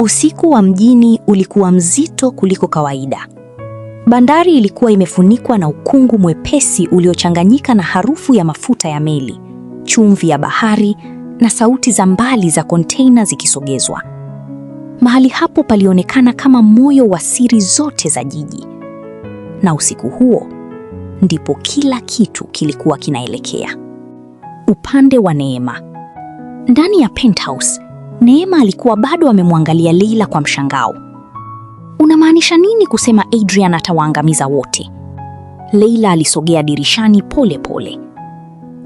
Usiku wa mjini ulikuwa mzito kuliko kawaida. Bandari ilikuwa imefunikwa na ukungu mwepesi uliochanganyika na harufu ya mafuta ya meli, chumvi ya bahari na sauti za mbali za konteina zikisogezwa. Mahali hapo palionekana kama moyo wa siri zote za jiji. Na usiku huo ndipo kila kitu kilikuwa kinaelekea. Upande wa Neema. Ndani ya penthouse, Neema alikuwa bado amemwangalia Leila kwa mshangao. "Unamaanisha nini kusema Adrian atawaangamiza wote?" Leila alisogea dirishani pole pole.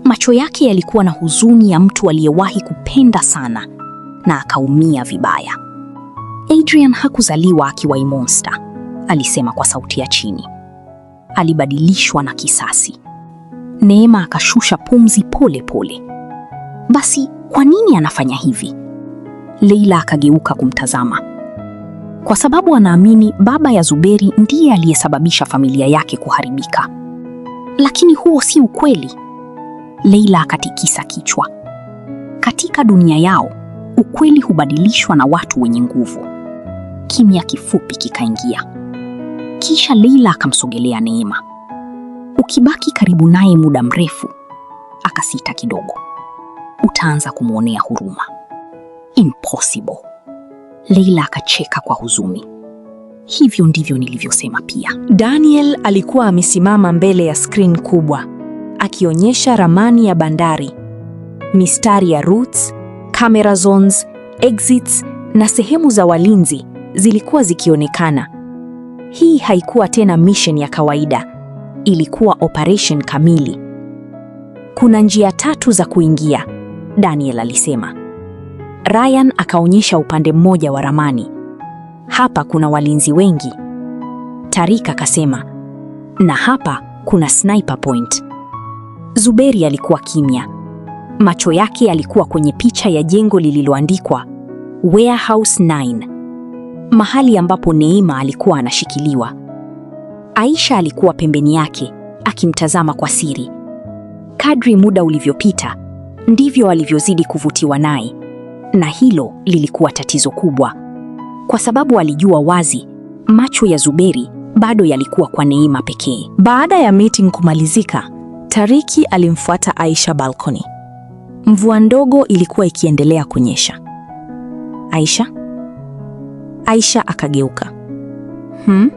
Macho yake yalikuwa na huzuni ya mtu aliyewahi kupenda sana na akaumia vibaya. "Adrian hakuzaliwa akiwa monster," alisema kwa sauti ya chini. "Alibadilishwa na kisasi." Neema akashusha pumzi pole pole. "Basi kwa nini anafanya hivi?" Leila akageuka kumtazama. "Kwa sababu anaamini baba ya Zuberi ndiye aliyesababisha familia yake kuharibika." "Lakini huo si ukweli." Leila akatikisa kichwa. "Katika dunia yao, ukweli hubadilishwa na watu wenye nguvu." Kimya kifupi kikaingia. Kisha Leila akamsogelea Neema. "Ukibaki karibu naye muda mrefu," akasita kidogo, "utaanza kumwonea huruma." "Impossible." Leila akacheka kwa huzuni. "Hivyo ndivyo nilivyosema pia." Daniel alikuwa amesimama mbele ya screen kubwa akionyesha ramani ya bandari, mistari ya routes, camera zones, exits na sehemu za walinzi zilikuwa zikionekana. Hii haikuwa tena mission ya kawaida, ilikuwa operation kamili. "Kuna njia tatu za kuingia," Daniel alisema. Ryan akaonyesha upande mmoja wa ramani. "Hapa kuna walinzi wengi." Tarik akasema, "Na hapa kuna sniper point." Zuberi alikuwa kimya. Macho yake yalikuwa kwenye picha ya jengo lililoandikwa Warehouse 9, mahali ambapo Neema alikuwa anashikiliwa. Aisha alikuwa pembeni yake akimtazama kwa siri. Kadri muda ulivyopita, ndivyo alivyozidi kuvutiwa naye, na hilo lilikuwa tatizo kubwa, kwa sababu alijua wazi macho ya Zuberi bado yalikuwa kwa Neema pekee. Baada ya meeting kumalizika, Tariki alimfuata Aisha balcony. Mvua ndogo ilikuwa ikiendelea kunyesha. "Aisha?" Aisha akageuka. "Hmm?"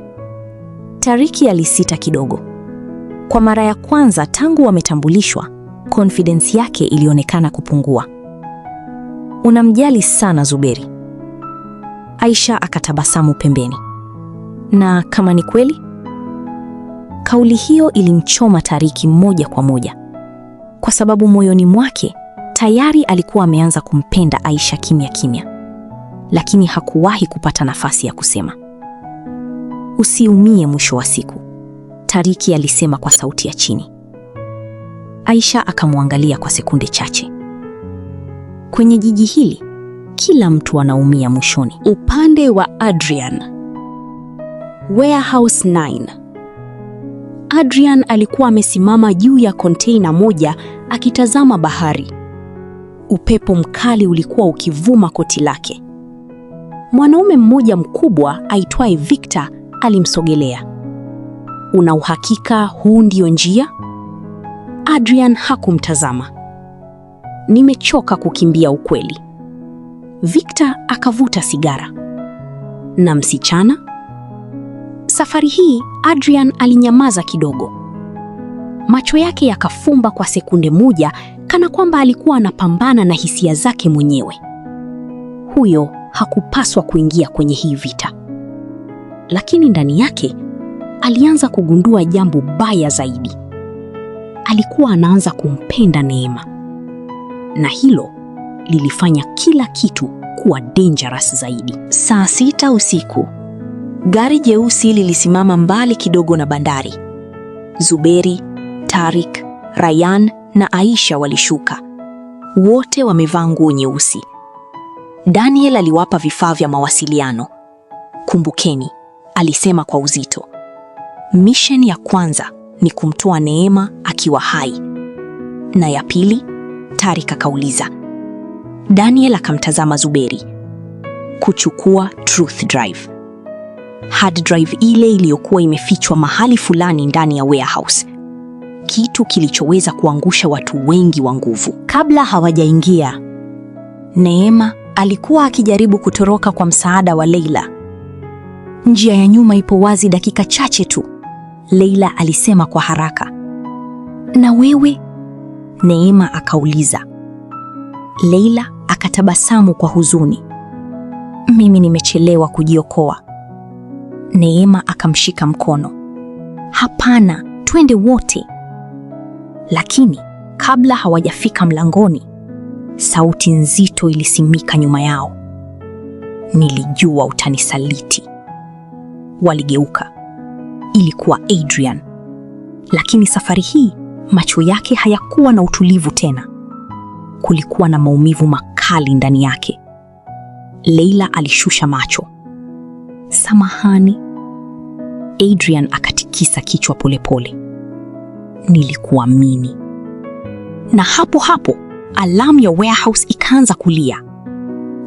Tariki alisita kidogo. Kwa mara ya kwanza tangu wametambulishwa, confidence yake ilionekana kupungua. "Unamjali sana Zuberi." Aisha akatabasamu pembeni. "Na kama ni kweli?" Kauli hiyo ilimchoma Tariki moja kwa moja, kwa sababu moyoni mwake tayari alikuwa ameanza kumpenda Aisha kimya kimya, lakini hakuwahi kupata nafasi ya kusema. "Usiumie mwisho wa siku," Tariki alisema kwa sauti ya chini. Aisha akamwangalia kwa sekunde chache. "Kwenye jiji hili kila mtu anaumia mwishoni." Upande wa Adrian. Warehouse 9. Adrian alikuwa amesimama juu ya konteina moja akitazama bahari. Upepo mkali ulikuwa ukivuma koti lake. Mwanaume mmoja mkubwa aitwaye Victor alimsogelea. "Una uhakika huu ndio njia?" Adrian hakumtazama. "Nimechoka kukimbia ukweli." Victor akavuta sigara. "Na msichana?" Safari hii Adrian alinyamaza kidogo. Macho yake yakafumba kwa sekunde moja, kana kwamba alikuwa anapambana na hisia zake mwenyewe. Huyo hakupaswa kuingia kwenye hii vita. Lakini ndani yake alianza kugundua jambo baya zaidi. Alikuwa anaanza kumpenda Neema, na hilo lilifanya kila kitu kuwa dangerous zaidi. Saa 6 usiku, gari jeusi lilisimama mbali kidogo na bandari. Zuberi, Tarik, Ryan na Aisha walishuka. Wote wamevaa nguo nyeusi. Daniel aliwapa vifaa vya mawasiliano. "Kumbukeni," alisema kwa uzito, "mission ya kwanza ni kumtoa Neema akiwa hai." "Na ya pili?" Tarik akauliza. Daniel akamtazama Zuberi. Kuchukua Truth Drive, hard drive ile iliyokuwa imefichwa mahali fulani ndani ya warehouse, kitu kilichoweza kuangusha watu wengi wa nguvu. Kabla hawajaingia, Neema alikuwa akijaribu kutoroka kwa msaada wa Leila. "Njia ya nyuma ipo wazi, dakika chache tu," Leila alisema kwa haraka. "Na wewe?" Neema akauliza. Leila akatabasamu kwa huzuni. "Mimi nimechelewa kujiokoa." Neema akamshika mkono. "Hapana, twende wote." Lakini kabla hawajafika mlangoni, sauti nzito ilisikika nyuma yao. "Nilijua utanisaliti." Waligeuka. Ilikuwa Adrian. Lakini safari hii macho yake hayakuwa na utulivu tena. Kulikuwa na maumivu makali ndani yake. Leila alishusha macho. "Samahani." Adrian akatikisa kichwa polepole. "Nilikuamini." Na hapo hapo alarm ya warehouse ikaanza kulia.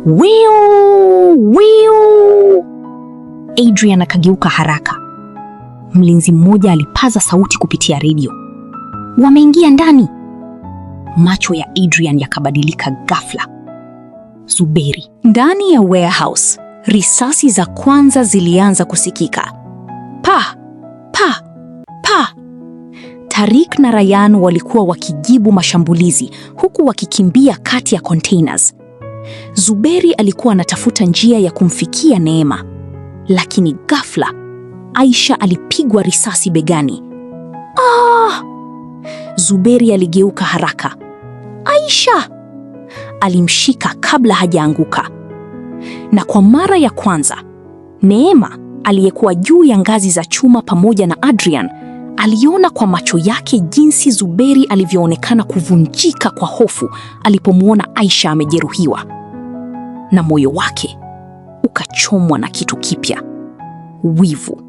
"Wiu, wiu." Adrian akageuka haraka. Mlinzi mmoja alipaza sauti kupitia redio, "Wameingia ndani." Macho ya Adrian yakabadilika ghafla. Zuberi. Ndani ya warehouse, risasi za kwanza zilianza kusikika. Pa, pa, pa. Tarik na Ryan walikuwa wakijibu mashambulizi huku wakikimbia kati ya containers. Zuberi alikuwa anatafuta njia ya kumfikia Neema, lakini ghafla Aisha alipigwa risasi begani. Ah! Zuberi aligeuka haraka. "Aisha!" Alimshika kabla hajaanguka. Na kwa mara ya kwanza, Neema aliyekuwa juu ya ngazi za chuma pamoja na Adrian aliona kwa macho yake jinsi Zuberi alivyoonekana kuvunjika kwa hofu alipomwona Aisha amejeruhiwa, na moyo wake ukachomwa na kitu kipya: wivu.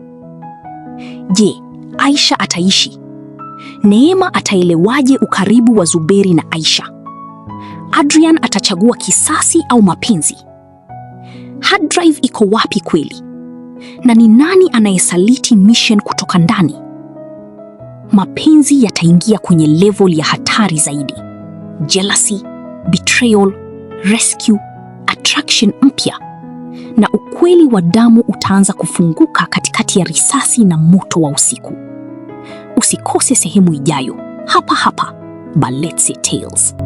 Je, Aisha ataishi? Neema ataelewaje ukaribu wa Zuberi na Aisha? Adrian atachagua kisasi au mapenzi? Hard drive iko wapi kweli? Na ni nani anayesaliti mission kutoka ndani? Mapenzi yataingia kwenye level ya hatari zaidi: jealousy, betrayal, rescue, attraction mpya, na ukweli wa damu utaanza kufunguka katikati ya risasi na moto wa usiku. Usikose sehemu ijayo hapa hapa Baletse Tales.